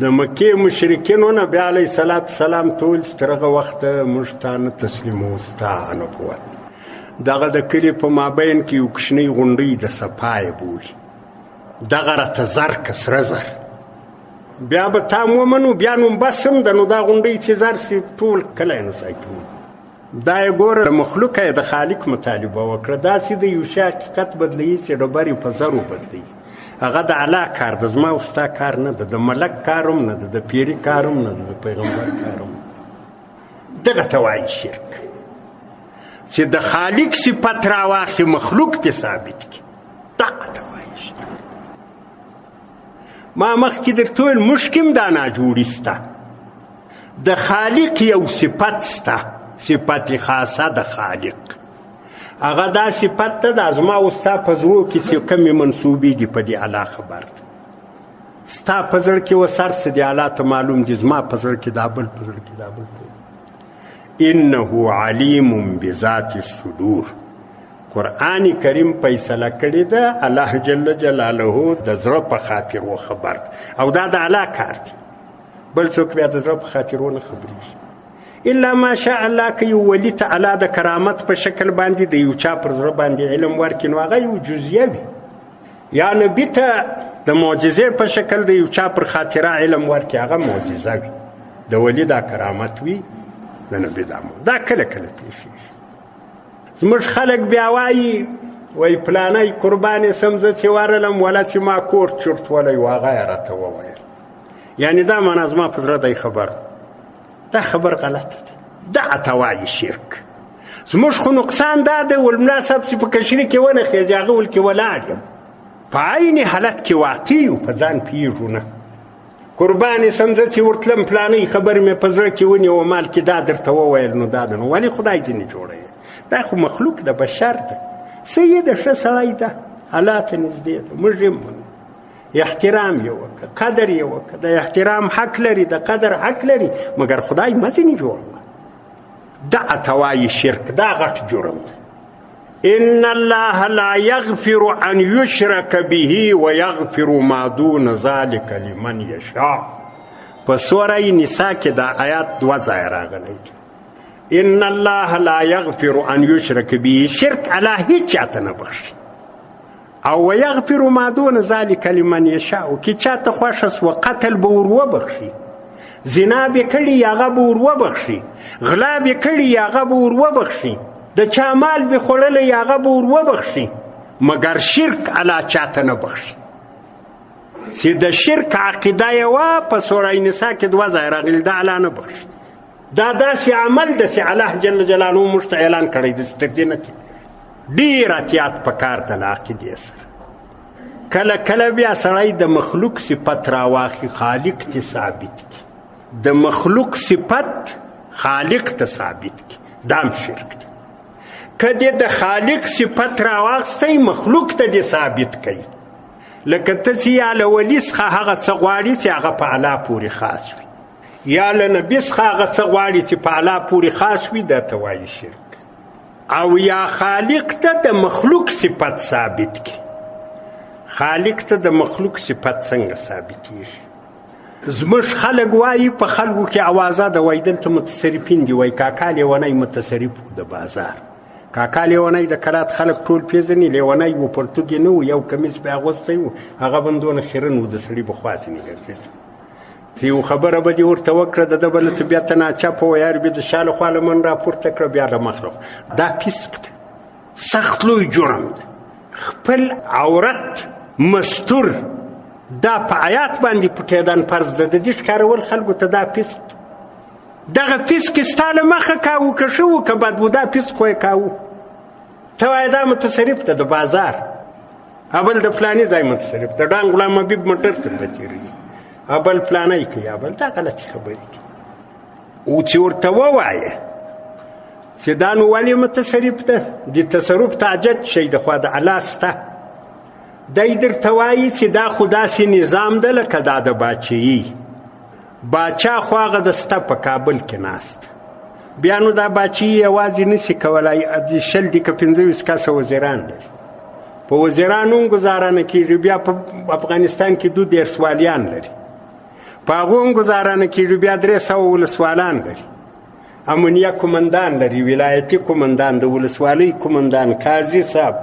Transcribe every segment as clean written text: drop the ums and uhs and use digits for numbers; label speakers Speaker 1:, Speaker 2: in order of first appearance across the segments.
Speaker 1: د مکې مشرکینو نبي علیه الصلاة والسلام ته وویل چې تر هغه وخته موږ تا نه تسلیموو ستا نبوت. دغه د کلي په مابین کې یو کوچنۍ غونډۍ د صفا یې بولي، دغه راته زر که سره زر، بیا به تا هم ومنو، بیا نو بس هم ده، نو دا غونډۍ چې زر سي ټول کلی نو ځای ته ومنو. دا یې ګوره له مخلوقه یې د خالق مطالبه وکړه، داسې د یو شي حقیقت بدلوي چې ډبرې په زرو بدلوي. هغه د الله کار ده، زما او ستا کار نه ده، د ملک کار هم نه ده، د پیري کار هم نه ده، د پیغمبر کار هم نه ده. دغه ته وایي شرک، چې د خالق صفت راواخلي مخلوق ته ثابت کړي، دغه ته وایي شرک. ما مخکې درته وویل موږ کې هم دا ناجوړي سته، د خالق یو صفت سته، صفت خاصه د خالق، هغه دا صفت ته د زما او ستا په زړو کې چې کمې منسوبې دي په دې الله خبر ده. ستا په زړه کې اوس هر څه دي الله ته معلوم دي، زما په زړه کې دا بل په زړه کې دا بل په. انه علیم بذات الصدور. قرآن کریم فیصله کړې ده الله جل جلاله د زړه په خاطر و خبر ده، او دا د الله کار دی، بل څوک بیا د زړه په خاطر ونه خبرېږي. الا ما شاء الله که یو ولي ته الله د کرامت په شکل باندې د یو چا پر زړه باندې علم ورکړي نو هغه یو جزیه وي، یا نبي ته د معجزې په شکل د یو چا پر خاطره علم ورکړي هغه معجزه وي، د ولي دا کرامت وي، د نبي دا دا کله کله پېښېږي. زموږ خلک بیا وایي وایي پلانی قربان یې سم زه چې ورغلم ولا چې ما کور چورت ولی و هغه یې راته وویل، یعنې دا معنا زما په زړه دی خبر، دا خبر غلطه ده، دا ته وایي شرک. زموږ خو نقصان دا دی ول ملا صاحب چې په کشري کې ونه خېژي هغه ول کې ولاړ یم، په عین حالت کې واقع یو، په ځان پوهېږو نه. قربان یې سم زه چې ورتلم پلانۍ خبرې مې په زړه کې ونیوه مال کې دا درته وویل نو دا ده، نو ولې خدای ځینې جوړوي؟ دا خو مخلوق ده، بشر ده، صحیح ده، ښه سړی ده، الله ته نږدې ده، موږ یې منو، احترام یې وکړه، قدر یې وکړه، د احترام حق لري، د قدر حق لري، مګر خدای مه ځینې جوړوه. دا ته وایي شرک، دا غټ جرم ده. ان الله لا يغفر ان يشرك به ويغفر ما دون ذلك لمن يشاء. په سوره نساء کې دا آیات دوه ځایه راغلی دی. ان الله لا يغفر ان يشرك به، شرک الله هیڅ چاته نه بخښي، او ويغفر ما دون ذلك لمن يشاء، که چاته خوښه سوه قتل به ور وبخښي، زنا به کړي هغه به ور وبخښي، غلا به کړي هغه به ور وبخښي، د چا مال به خوړلی هغه به ور وبخښي، مګر شرک الله چاته نه بخښي. چې د شرک عقیده یې وه په سوره نساء کې دوه ځایه راغلي، دا الله نه بخښي. دا داسې عمل ده چې الله جل جلاله موږ ته اعلان کړی دی چې تر دې نه تېرېږي. ډېر احتیاط پکار ده له عقیدې سره. کله کله بیا سړی د مخلوق صفت راواخلي خالق ته ثابت کړي، د مخلوق صفت خالق ته ثابت کړي، دا هم شرک دی. که دې د خالق صفت راواخستی مخلوق ته دې ثابت کړي، لکه ته چې یا له ولي څخه هغه څه غواړي چې هغه په الله پورې خاص وي، یا له نبي څخه هغه څه غواړي چې په الله پورې خاص وي، دا ته وایي شرک. او یا خالق ته د مخلوق صفت ثابت کړي. خالق ته د مخلوق صفت څنګه ثابتېږي؟ زموږ خلک وایي په خلکو کې اوازه ده، وایي دلته متصرفین دي، وایي کاکا لیونی متصرف و د بازار، کاکا لیونی د کلات خلک ټول پېژني، لیونی و، پرتوګ یې نه و، یو کمیس به یې اغوستی و، هغه به هم دونه خیرن و، د سړي به خوا ځینې ګرځېده. چې یو خبره به دې ورته وکړه د ده به له طبیعته ناچاپه وه، یار به د شا له خوا لمن راپورته کړه، بیا له مخ له خوا. دا فسق دی، سخت لوی جرم دی. خپل عورت مستور دا په آیات باندې پټېدن فرض ده، د دې ښکارول خلکو ته دا فسق دی. دغه فسق ستا له مخه کاوه که ښه و که بد و، دا فسق خو یې کاوه. ته وایې دا متصرف ده د بازار، بل د فلاني ځای متصرف ده، ډانګ غلام حبیب موټر تر به تېروي، بل فلانی کوي، بل دا غلطې خبرې دي. او چې ورته ووایې چې دا نو ولې متصرف ده، د تصرف تاجت شی د خوا د الله سته، دی درته وایي چې دا خو داسې نظام ده لکه دا د باچهیي، باچا خو هغه د سته په کابل کې ناست، بیا نو دا باچهیي یوازې نشي کولای، د 20 دي که 25 کسه وزیران لري، په وزیرانو هم ګزاره نه کېږي، بیا په افغانستان کې 32 والیان لري، په هغو هم ګزاره نه کېږي. بیا 300 ولسوالان لري، امنیه کومندان لري، ولایتي کومندان، د ولسوالۍ کومندان، قاضي صاحب،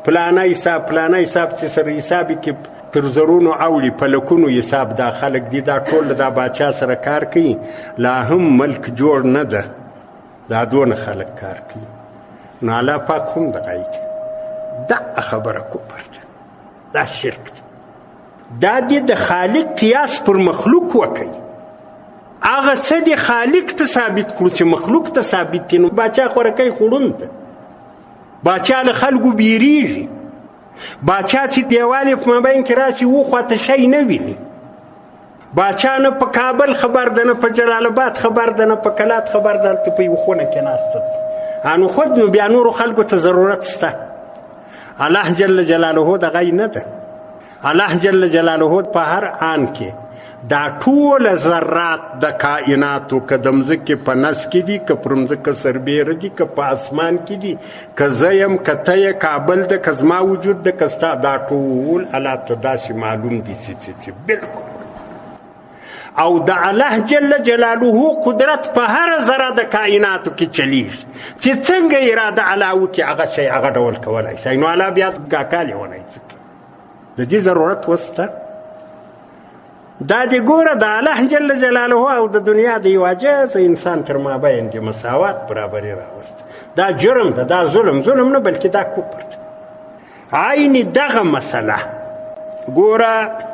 Speaker 1: پلانی صاحب، پلانی صاحب چې سره حساب کې تر زرونو اوړي، په لکونو حساب دا خلک دي. دا ټول دا باچا سره کار کوي، لا هم ملک جوړ نه ده، دا دونه خلک کار کوي. نو الله پاک هم دغه یې دا خبره کفر ده، دا شرک ده. دا دې د خالق قیاس پر مخلوق وکړي، هغه څه دې خالق ته ثابت کړو چې مخلوق ته ثابت دي. نو باچا خورکی خوړون ده، باچا له خلکو بیریږي، باچا چې دیوال یې په مابین کې راسي و خواته شی نه ویني، باچا نه په کابل خبر ده، نه په جلال آباد خبر ده، نه په کلات خبر ده، هلته په یوه خونه کې ناست ده. نو خود نو بیا نورو خلکو ته ضرورت شته. الله جل جلاله دغه یې نه ده. الله جل جلاله په هر آن کې دا ټول ذرات د کائناتو، که د مځکې په نس کې دي، که پر مځکه سربېره دي، که په اسمان کې دي، که زه یم، که ته یې، کابل ده، که زما وجود ده، که ستا، دا ټول الله ته داسې معلوم دي چې بالکل. او د الله جل جلاله قدرت په هر ذره د کائناتو کې چلیږي، چې څنګه اراده الله وکړي هغه شی هغه ډول کولی شي. نو الله بیا کاکا لیونی څه کوي؟ د دې ضرورت وسته. دا دې ګوره د الله جل جلاله او د دنیا د یو عاجز انسان تر مابین دې مساوات برابري راوسته. دا جرم ده، دا ظلم، ظلم نه بلکې دا کفر ده. عین دغه مسله ګوره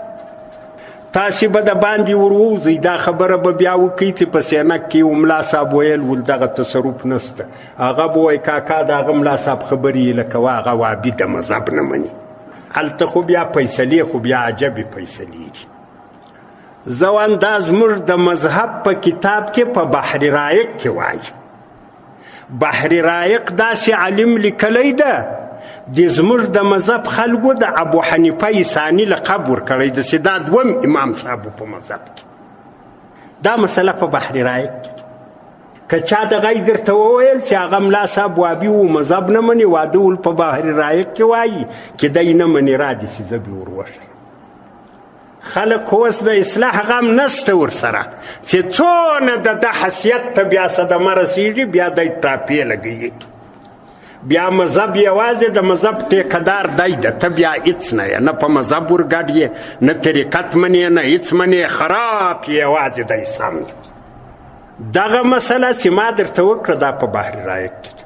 Speaker 1: تاسې به د باندې ور ووځئ، دا خبره به بیا وکئ چې په سینک کې یو ملا صاحب ویل ول دغه تصرف نسته، هغه به وایي کاکا د هغه ملا صاحب خبرې یې لکه وه، هغه وابي د مذهب نه مني. هلته خو بیا فیصلې خو بیا عجبې فیصلې دي. زه وایم دا زموږ د مذهب په کتاب کې په بحر رایق کې وایي. بحر رایق داسې عالم لیکلی ده، د زموږ د مذهب خلکو د ابو حنیفه ثاني لقب ورکړی ده چې دا دوم امام صاحب په مذهب کې. دا مسله په بحر رایق کې. که چا دغه یې درته وویل چې هغه ملا صاحب وابي و مذهب نه مني، واده ول په بحر رایق کې وایي چې دی نه مني، را دي چې زه به ور وښیم. خلک اوس د اصلاح غم نسته ورسره، چې څونه د ده حیثیت ته بیا صدمه رسېږي، بیا دی ټاپې لګوي. بیا مذهب یوازې د مذهب ټیکهدار دی ده، ته بیا هېڅ نه یې، نه په مذهب ورګډ یې، نه طریقت منې، نه هېڅ منې، خراب یې یوازې دی سم دی. دغه مسله چې ما درته وکړه دا په بحر رایق کې ده.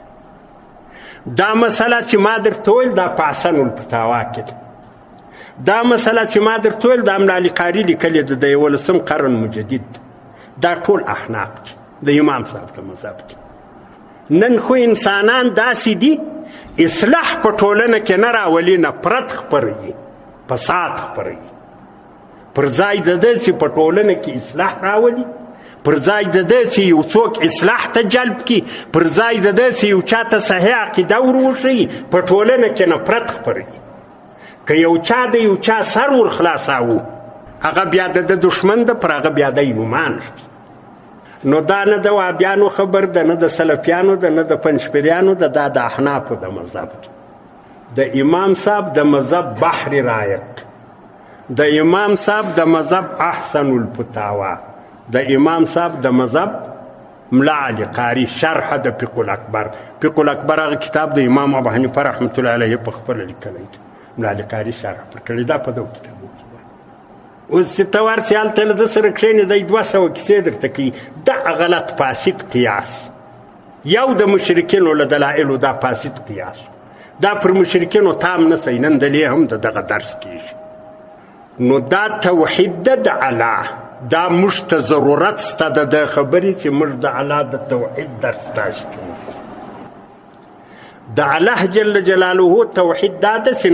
Speaker 1: دا مسله چې ما درته وویل دا په احسن الفتاوا کې ده. دا مسله چې ما درته وویل دا ملا علي قاري لیکلې ده، د یولسم قرن مجدد ده. دا ټول احناف دي، د امام صاحب د مذهب دي. نن خو انسانان داسې دي، اصلاح په ټولنه کې نه راولي، نفرت خپروي، فساد خپروي. پر ځای د ده چې په ټولنه کې اصلاح راولي، پر ځای د ده چې یو څوک اصلاح ته جلب کړي، پر ځای د ده چې یو چا ته صحیح عقیده ور وښیي، په ټولنه کې نفرت خپروي. که یو چا د یو چا سر ور خلاصاوه، هغه بیا د ده دښمن ده، پر هغه بیا دی نومان ږدي. نو دا نه د وابیانو خبر ده، نه د سلفیانو ده، نه د پنجپیریانو ده، دا د احنافو د مذهب ده. د امام صاحب د مذهب بحر رایق، د امام صاحب د مذهب احسن الفتاوا، د امام صاحب د مذهب ملا علي قاري شرح د فقه الاکبر. فقه الاکبر هغه کتاب د امام ابو حنیفه رحمة الله علیه په خپله لیکلی دی، ملا علي قاري شرح پر کړې ده په دغو کتابو کې. اوس چې ته ورشې هلته له ده سره کښېنې، دی 200 کیسې درته کوي. دا غلط فاسد قیاس، یو د مشرکینو له دلایلو دا فاسد قیاس، دا پر مشرکینو تام نه سي. نن دلې هم د دغه درس کېږي. نو دا توحید ده د الله، دا موږ ته ضرورت سته د ده خبرې چې موږ د الله د توحید درس تاسو ته وکړو. د الله جل جلاله توحید دا ده چې